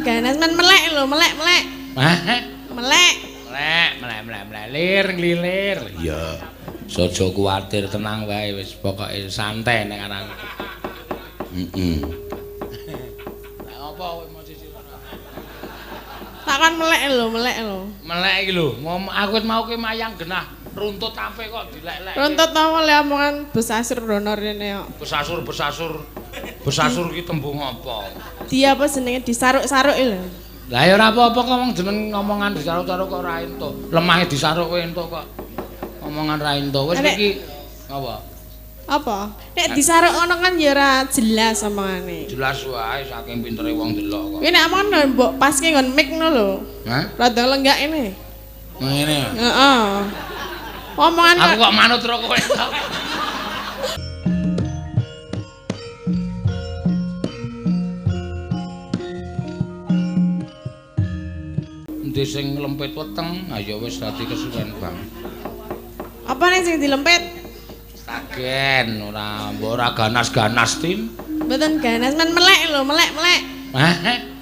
Mboten ganas men melek lho, melek-melek. Hah? Melek. Melek, melek, melek, melek, lir nglilir. Iya. Aja kuwatir, tenang wae wis pokoke santai nek aran. Heeh. Lah ngopo kowe mau sisi ora? Takon melek lho, melek lho. Melek iki lho, aku wis mau ki mayang genah runtut tape kok dilek-lek. Runtut ta oleh omongan besasur rono rene kok. Besasur, besasur. Besasur ki tembung apa? Dia apa jenenge disaruk-saruk lho. Lah ya ora apa-apa kok wong jeneng ngomongan disaruk-saruk kok ora entuk. Lemahe disaruk kowe entuk kok. Omongan ra entuk. Wis iki apa? Apa? Nek disaruk ngono kan ya ora jelas omongane. Jelas wae saking pintere wong delok kok. Kuwi nek omongan mbok paske nggon mic ngono lho. Hah? Rada lenggak ini. Ngene. Heeh. Omongan aku kok manut ro kowe. Endi sing lempit weteng, ayo wis dadi kesuwen bang. Apa nek sing dilempit? Tagen ora mbok ora ganas-ganas tin. Mboten ganas men melek lho, melek-melek. Hah?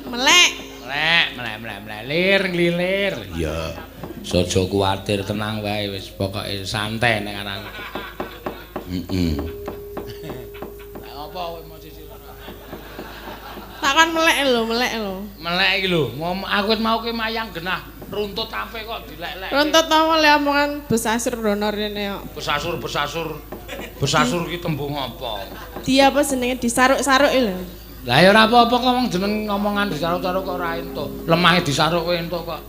Melek. Melek, melek, melek, melek, lir nglilir. Iya. Aja kuwatir, tenang wae wis pokoke santai nek aran. Heeh. Lah ngopo kowe mau sisi ora? Takon melek lho, melek lho. Melek iki lho, aku wis mau ki mayang genah runtut tape kok dilek-lek. Runtut ta oleh omongan besasur rono rene kok. Besasur, besasur. Besasur ki tembung apa? Dia apa jenenge disaruk-saruk lho. Lah ya ora apa-apa kok wong jeneng ngomongan disaruk-saruk kok ora entuk. Lemahe disaruk kowe entuk kok.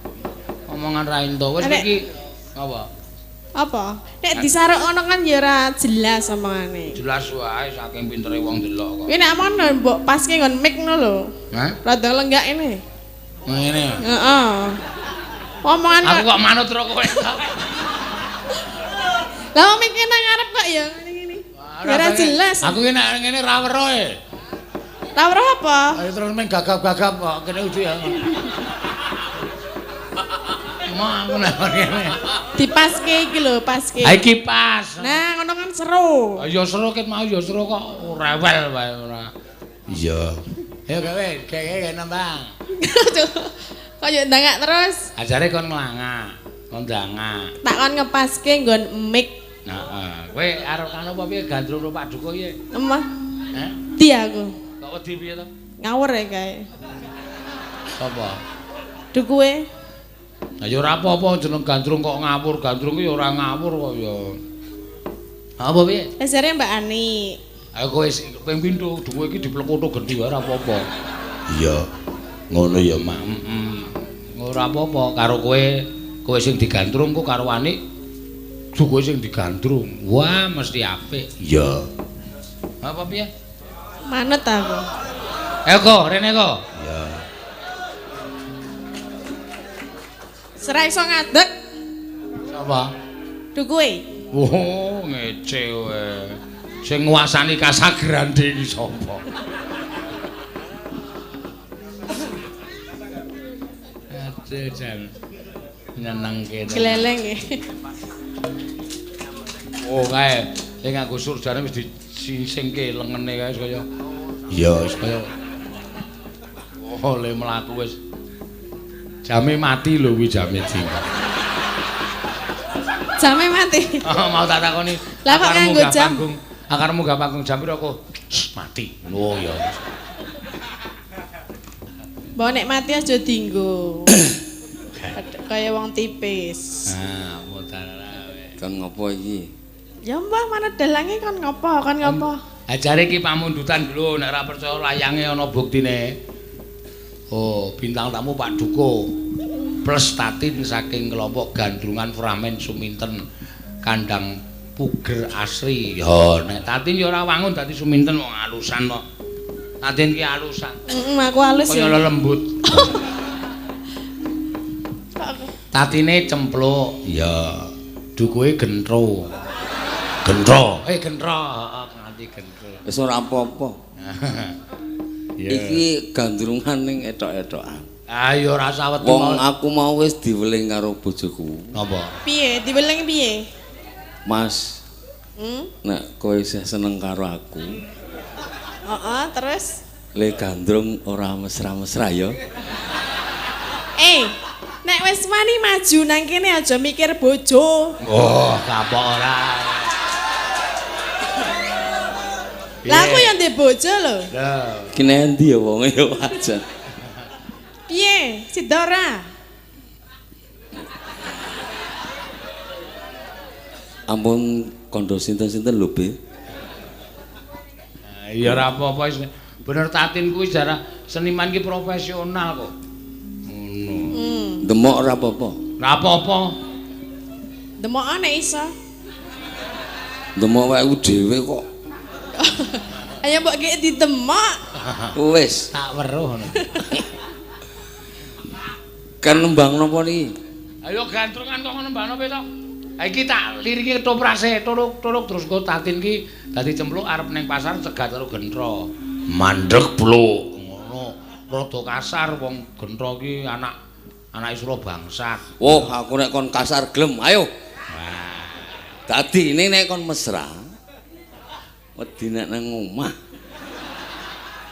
Omongan ra entuk. Wis iki apa? Apa? Nek disaruk ngono kan ya ora jelas omongane. Jelas wae saking pintere wong delok kok. Kuwi nek omongan mbok paske nggon mic ngono lho. Hah? Rada lenggak ini. Ngene. Heeh. Omongan aku kok manut ro kowe. Lah mic nang ngarep kok ya ngene-ngene. Ya ora jelas. Aku ki nek ngene ra weruh e. Ra weruh apa? Ayo terus main gagap-gagap kok kene ujuk ya. Mau aku nek ngene. Dipaske iki lho, paske. Ha iki pas. Nah, ngono kan seru. Ya seru ket mau ya seru kok rewel wae ora. Iya. Ayo gawe, gawe nembang. Kok yo ndangak terus. Ajare kon nglangak, kon ndangak. Tak kon ngepaske nggon mic. Heeh. Kowe arep kanu apa piye gandrung karo Pak Duko piye? Emah. Heh? Di aku. Kok wedi piye to? Ngawur ya kae. Sapa? Dukuwe. Lah ya ora apa-apa jeneng gandrung kok ngawur, gandrung ki ya ora ngawur kok ya. Apa piye? Ajare Mbak Ani. Aku wis ping pindho duwe iki diplekoto gendhi wae ora apa-apa. Iya. Ngono ya, Mak. Heeh. Ora apa-apa karo kowe, kowe sing digandrung ku karo Anik kowe sing digandrung. Wah, mesti apik. Iya. Apa piye? Manut aku. Ayo kok, rene kok. Iya. Serai iso ngadeg. Sapa? Dukuwe. Oh, ngece kowe. Sing nguasani Casagrande iki sapa? Aduh, jan. Nyenengke. Gleleng e. Oh, kae sing nganggo surjane wis disisingke lengene kae kaya. Iya, wis kaya. Oh, le mlaku wis. Jame mati lho kuwi jame ding. Jame mati. Oh, mau tak takoni. Lah kok nganggo jam? Akar munggah panggung jam piro kok? Mati. Oh ya. Mbok nek mati aja dienggo. Kaya wong tipis. Ah, mutara wae. Kon ngopo iki? Ya mbah mana dalange kon ngopo? Kon ngopo? Ajare iki pamundutan lho nek ora percaya layange ana buktine. Oh, bintang tamu Pak Duko plus Tatin saking kelompok Gandrungan Framen Suminten Kandang Puger Asri. Ya nek Tatin ya ora wangun dadi Suminten wong alusan kok. Tatin ki alusan. Heeh, aku alus ya. Kaya lelembut. Tatine cempluk. Ya. Dukuhe gentro. Gentro. Gentro, heeh, nganti gentro. Wis ora apa-apa. Iki gandrungan ning etok-etokan. Ayo rasa wedi. Wong aku mau wis diweling karo bojoku. Napa? Piye? Diweling piye? Mas. Nek kowe isih seneng karo aku. Heeh, terus Le gandrung ora mesra-mesra ya. Eh, nek wis wani maju nang kene aja mikir bojo. Oh, kapok ora. Lah aku yang ndek bojo lho. Lho, Ki endi ya wonge ya wajan. Piye? Sida ora? Ampun kandha sinten-sinten lho, Be. Ya ora apa-apa wis. Bener Tatin kuwi jarah seniman ki profesional kok. Ngono. Demok ora apa-apa. Ora apa-apa. Demok nek iso. Demok wae dhewe kok. Ayo mbok gek didemok. Wis, Tak weruh ngono. kan nembang napa niki? Ayo gandrungan kok ngono mbak nopo to? Ha iki tak liriki ketoprase, tuluk-tuluk terus kok Tatin ki dadi cempluk arep ning pasar cegat karo Gentro. Mandeg bluk ngono. Rada kasar wong Gentro ki anak anake Surabangsat. Oh, aku nek kon kasar gelem, ayo. Wah. Dadi ini nek kon mesra. Wedi nek nang omah.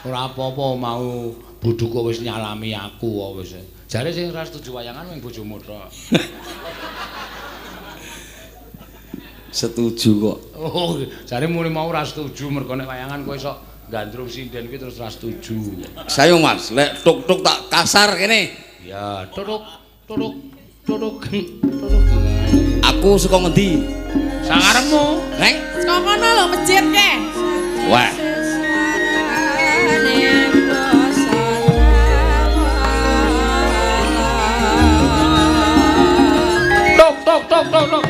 Ora apa-apa mau bodhoku wis nyalami aku kok wis. Jare sing ora setuju wayangan mung bojomu tok. Setuju kok. Oh, jare muni mau ora setuju mergo nek wayangan kowe sok gandrung sinden kuwi terus ora setuju. Sayo Mas, lek tuk-tuk tak kasar kene. Ya, turuk turuk turuk turuk. Aku saka ngendi? Sakarepmu. Neng? Saka kono lho masjid ke. Wah. Tok tok tok tok tok.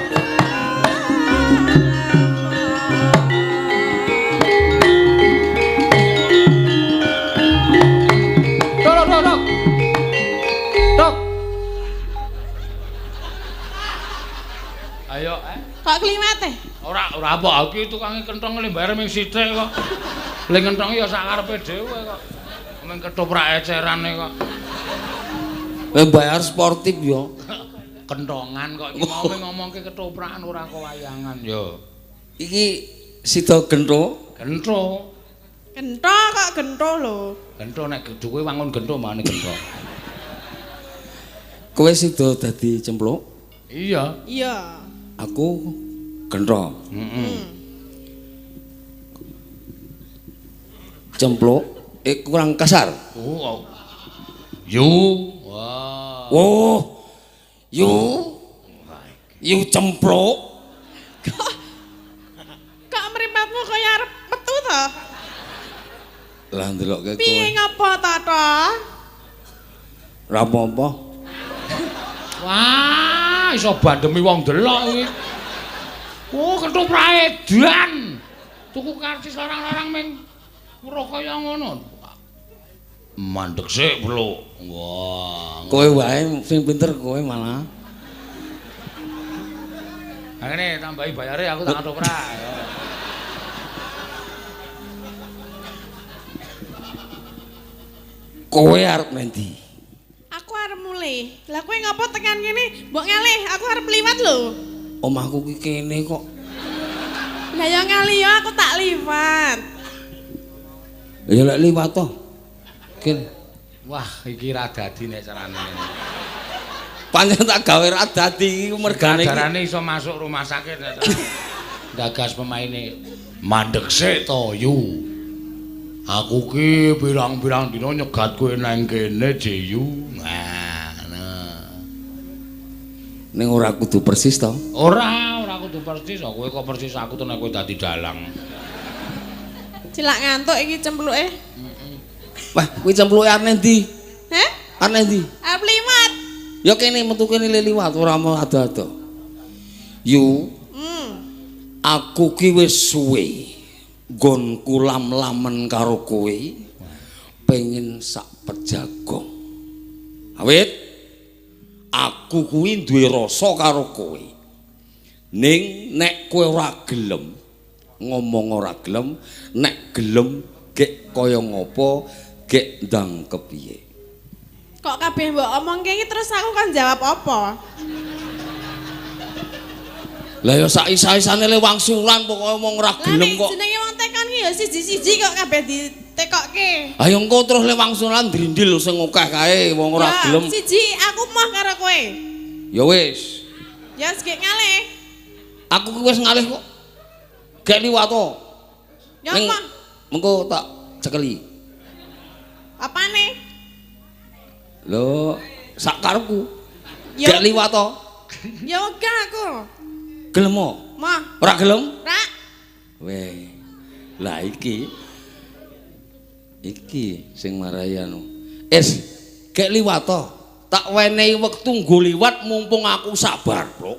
Tok tok tok. Tok. Ayo, Kok kliwat e? Ora ora apa aku tukange kenthong le bayar ming sithik kok. Le kenthong ya sak karepe dhewe kok. Ming ketoprak ecerane kok. Kowe bayar sportif ya. Kenthongan kok iki mau ngomongke ketoprakan ora kok wayangan ya. Iki sida gentho. Gentho. Gentho kok gentho lho. Gentho nek kowe wangun gentho mane gentho. Kowe sida dadi cempluk? Iya. Iya. Aku gentho. Heeh. Cempluk kurang kasar. Oh. Yu. Wah. Oh. Yu. Yu cempluk. Kok mripatmu kaya arep metu to? Lah ndelokke kowe. Piye ngopo to, to? Ora apa-apa. Wah, iso bandemi wong delok iki. Oh, ketoprak edan. Tuku karcis larang-larang ming weruh kaya ngono. Mandeg sik, Bluk. Wah. Kowe wae sing pinter kowe malah. Ha ngene tambahi bayare aku tak ketoprak. Kowe arep nendi? Aku arep mulih. Lah kowe ngopo tekan kene? Mbok ngalih, aku arep liwat lho. Omahku ki kene kok. Lah ya ngalih ya aku tak liwat. Ya lek liwat to. Kene. Wah, iki ra dadi nek carane ngene. Pancen tak gawe ra dadi iki mergane iki. Carane iso masuk rumah sakit nek carane. Gagas pemaine mandeg sik to, Yu. Aku ki pirang-pirang dina nyegat kowe nang kene, Yu. Nah, nah. Ning ora kudu persis to? Ora, ora kudu persis. Kowe kok persis aku to nek kowe dadi dalang. Cilak ngantuk iki cempluke. Wah, kuwi cempluke arep endi? Heh? Arep endi? Arep liwat. Ya kene metu kene le liwat ora mau ado-ado. Yu. Aku ki wis suwe nggonku lam-lamen karo kowe pengen sak pejagong. Awit aku kuwi duwe rasa karo kowe. Ning nek kowe ora gelem ngomong ora gelem, nek gelem gek kaya ngopo, gek ndang kepiye. Kok kabeh mbok omongke iki terus aku kon jawab apa? Lah ya sak isa-isane le wangsulan pokoke wong ora gelem kok. Lah jenenge wong tekon ki ya siji-siji kok kabeh ditekoni. Tekokke. Ayo engko terus le wangsulan drindil sing akeh kae wong ora gelem. Siji aku moh karo kowe. Ya wis. Ya wis gek ngalih. Aku ki wis ngalih kok. Gek liwat to. Ya apa? Mengko tak cekeli. Apane? Lho, sak karepku. Gek liwat to. Ya wegah aku. Gelem o? Moh. Ora gelem? Ora. Weh. Lah iki. Iki sing marai anu. Es, gek liwat to. Tak wenehi wektu nggo liwat mumpung aku sabar, Bro.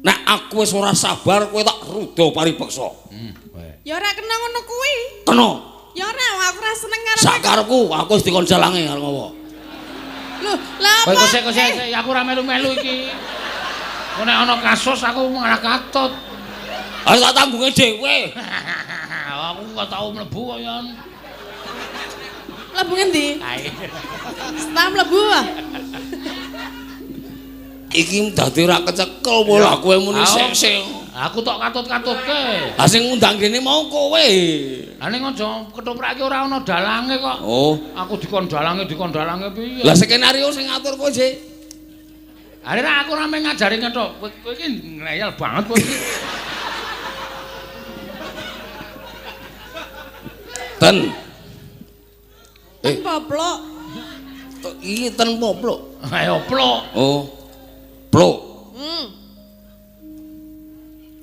Nek aku wis ora sabar kowe tak ruda paripeksa. Ya ora kena ngono kuwi. Kena. Ya ora, aku ora seneng karo sak karepku, aku wis dikon jalange arep ngopo. Lho, lah apa? Kowe kok sik aku ora melu-melu iki. Kok nek ana kasus aku malah katut. Ah tak tanggunge dhewe. Aku kok tau mlebu kaya. Mlebu ngendi? Setelah mlebu ah. Iki dadi ora kecekel pola kowe muni sik-sik. Aku tok katut-katutke. Lah sing ngundang kene mau kowe. Lah ning aja ketoprak iki ora ana dalange kok. Oh, aku dikon dalange piye? Lah skenario sing ngatur kowe, Dik. Lah nek aku ora mung ngajari ngethok. Kowe iki ngleyel banget kowe iki. Ten. Ten poplok. Iki ten poplok. Ayo plok. Oh. Plok.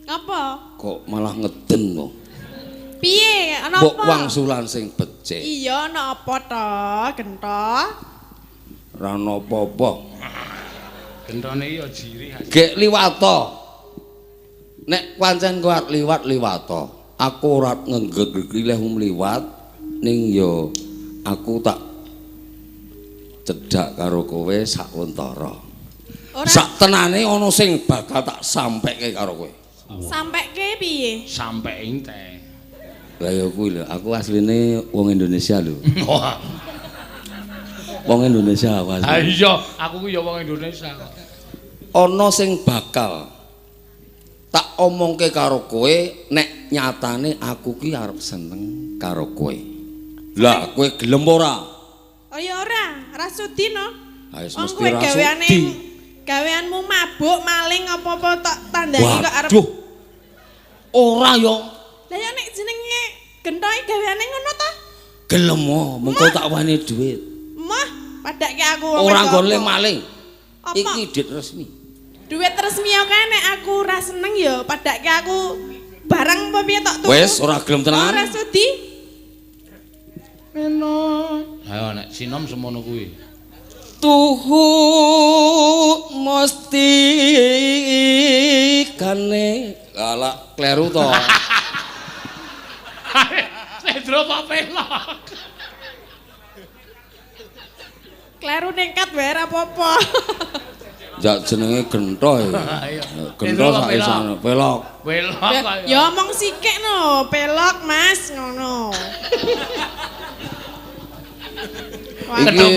Apa? Kok malah ngeden to? Piye? Ana apa? Mbok wangsulan sing becik. Iya, ana apa to, Gento? Ora ana apa-apa. Gentone ya jiri. Gek liwat to. Nek pancen kowe arep liwat liwat to. Aku ora ngenggeg leh liwat ning ya aku tak cedhak karo kowe sak untara. Sak tenane ana sing bakal tak sampeke karo kowe. Sampeke piye? Sampe ente. Lah ya kuwi lho, aku asline wong Indonesia lho. Wong Indonesia aku asline. Ha iya, aku ku ya wong Indonesia kok. Ana sing bakal tak omongke karo kowe nek nyatane aku ki arep seneng karo kowe. Lah kowe gelem ora? Oh ya ora, ora sudi no. Ha wis mesti ora sudi. Gaweanmu mabuk, maling apa-apa tak tandani kok arep. Waduh. Ora yo. Lah ya nek jenenge gentoke gaweane ngono ta? Gelem o, mengko tak wani dhuwit. Mah, padake aku wong. Ora nggone maling. Iki dhuwit resmi. Dhuwit resmi kae nek aku ora seneng ya padake aku barang apa piye tok tuku. Wis ora gelem tenan. Ora sudi. Meno. Ayo nek sinom semono kuwi. Tuhu mesti kane ala kleru to. Slendro apa pelok? Kleru nengkat wae ora apa-apa. Jak jenenge gento ya. Gento sak isane pelok. Pelok kaya. Ya omong sikik no, pelok Mas ngono. Iki